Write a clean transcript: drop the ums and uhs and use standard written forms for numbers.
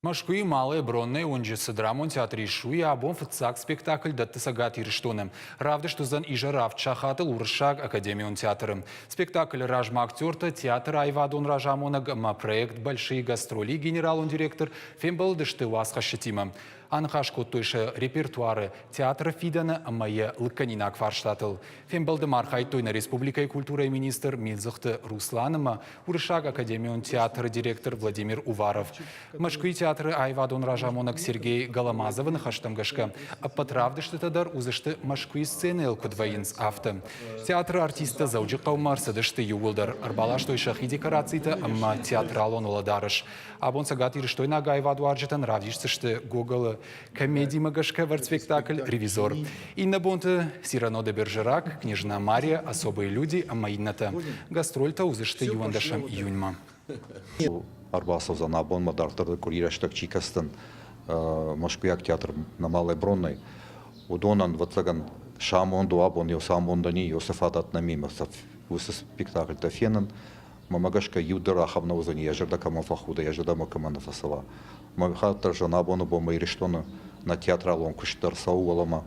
Мӕскуыйы Малая Бронная уынджы цы драмон театр ис, уый абон фыццаг спектакль дӕтты Цӕгат Ирыстоны. Равдыст уыдзӕн изӕры авд сахатыл Уырыссаг академион театры. Спектаклы размӕ актертӕ, театры аивадон разамонӕг ӕмӕ проект «Большие гастроли» генералон директор фембӕлдысты уацхӕсджытимӕ. Аныхас кодтой сӕ репертуары, театры фидӕны ӕмӕ йӕ лыггӕнинаг фарстатыл. Фембӕлды ма архайдтой нӕ республикӕйы культурӕйы министр Милдзыхты Руслан ӕмӕ Уырыссаг академион театры директор Владимир Уваров. Мӕскуыйы театры аивадон разамонӕг Сергей Голомазовы ныхӕстӕм гӕсгӕ, ӕппӕт равдыстытӕ дӕр уыдзысты Мӕскуыйы сценӕйыл куыд вӕййынц, афтӕ. Театры артисттӕ Дзӕуджыхъӕумӕ ӕрцыдысты иууылдӕр, ӕрбаластой сӕхи декорацитӕ ӕмӕ театралон уӕлӕдарӕс. Абон цӕгатирыстойнаг аивадуарзджытӕн равдисдзысты Гоголы комедимӕ гӕсгӕ ӕвӕрд спектакль «Ревизор». Иннӕ бонты Сирано де Бержерак, Княжна Мария, Особые люди ӕмӕ иннӕтӕ. Гастрольтӕ уыдзысты 11 июньмӕ. Ӕрбацӕудзӕн абонмӕ дарддӕр къуыри рӕстӕг чи кӕсдзӕн Мӕскуыйаг театр на Малой Бронной, уыдонӕн, ӕвӕццӕгӕн, сӕ амонд у абон, еу сӕ амондӕн и, еу сӕ фадат нӕм и, уыцы спектакльтӕ фенын. Мӕмӕ гӕсгӕ иу дӕр ахӕм нӕ уыдзӕни, йӕ зӕрдӕ кӕмӕн фӕхуда, йӕ зӕрдӕмӕ кӕмӕн нӕ фӕцӕуа. Мӕ хатт дӕр зӕгъын, абоны бонмӕ Ирыстоны нӕ театралон куыст дӕр цӕуы уӕлӕмӕ.